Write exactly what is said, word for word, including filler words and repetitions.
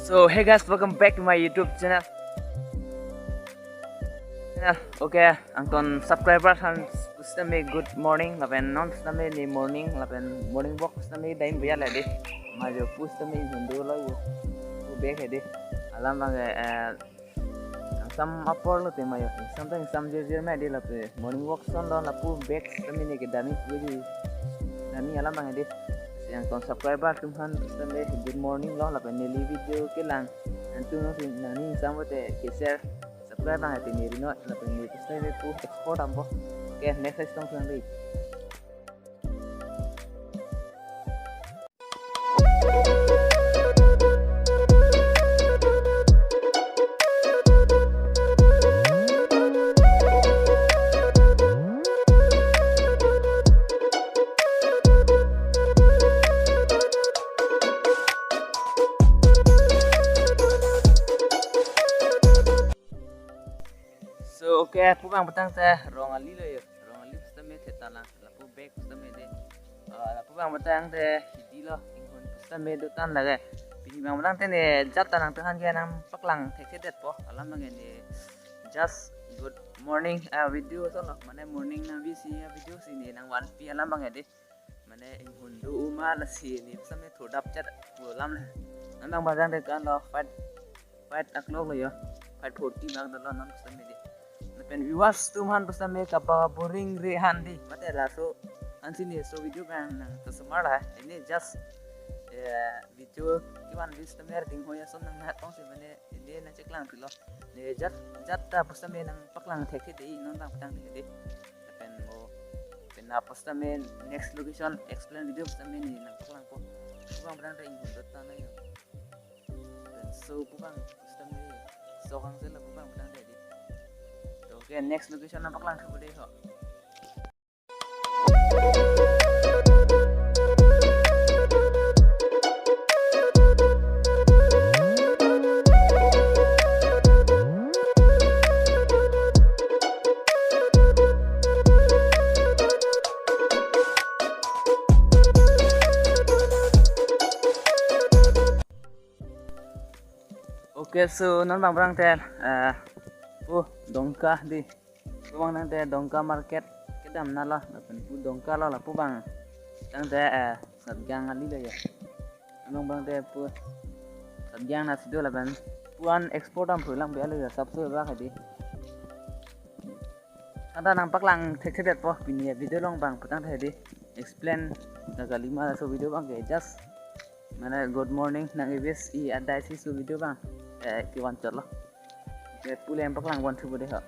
So hey guys, welcome back to my YouTube channel. Channel, okay, angton subscriber han pusitame good morning, lapen non pusitame ne morning, lapen morning walk pusitame dam biya la dei. Majo pusitame inghun dolo yo. Pu bag he dei. Alam abang eh, ingsam apor lote majo. Ingsam ta ingsam jirjir ma dei lapen morning walk ason lo lapu bag pusitame ne kedam-i pu dei. Dam-i alam abang he dei. Angton subscriber atum han pusitame good morning lo lapen neli video kelang. Antum nangsi nangning ingsam pulote ke share subscribe abang he pini ri non lapen ne pusitame pu explore dampo. Okay, next session lang dei. So okay, pu abang petang te rong ali lo yo. Rong ali pusitame theta lang. Lapu bag pusitame dei. Ah, lapu abang petang te hidi lo, inghun pusitame dotan lake. Pini abang petang te ne jat ta nangtum aphan ke nangpaklang thekthedetpo. Alam abang ke ne just good morning, ah, video ason lo. Mane morning nang-wish-i, ah, video si ne nangvanpi alam abang ke dei. Mane inghun do-o ma lasi ne pusitame thodap jat pu alam le. Nang abang petang te ko-an lo, five, five o'clock lo yo. Five forty abang dolo non pusitame dei. Lapen viewers atum han pusitame kapa boring re han dei. Mate laso ansi ne laso video abang nangkesomar la. Ini just eh, video kevan pusitame arding hoya ason nang nat tong si mane ini nangcheklang pilo. Ne jat jat ta pusitame nangpaklang thekthe dei non abang petang te dei. Lapen mo pena pusitame next location explain video pusitame ne nangpaklangpo. Pu abang petang te inghun dotan na yo. Lapen so pu abang pusitame so kang sela pu abang petang te dei. To okay, next location nangpaklang ke dei ho. Okay, so non abang petang te, eh, pu Dongka dei. Pu abang petang te Dongka market kedam na lo, lapen pu Dongka lo lapu abang petang te, eh, Satgang ali lo yo. Abang petang te pu Satgang na si do lapen pu-an explore dam phulang biya lo yo, sapso bak he dei. Anta nangpaklang thekthedetpo pini video along abang petang te dei. Explain na kali ma laso video abang ke just mane good morning nang-i-wish-i adai si laso video abang eh kevan chot lo. Ke pu le nangpaklang van thupo dei ho.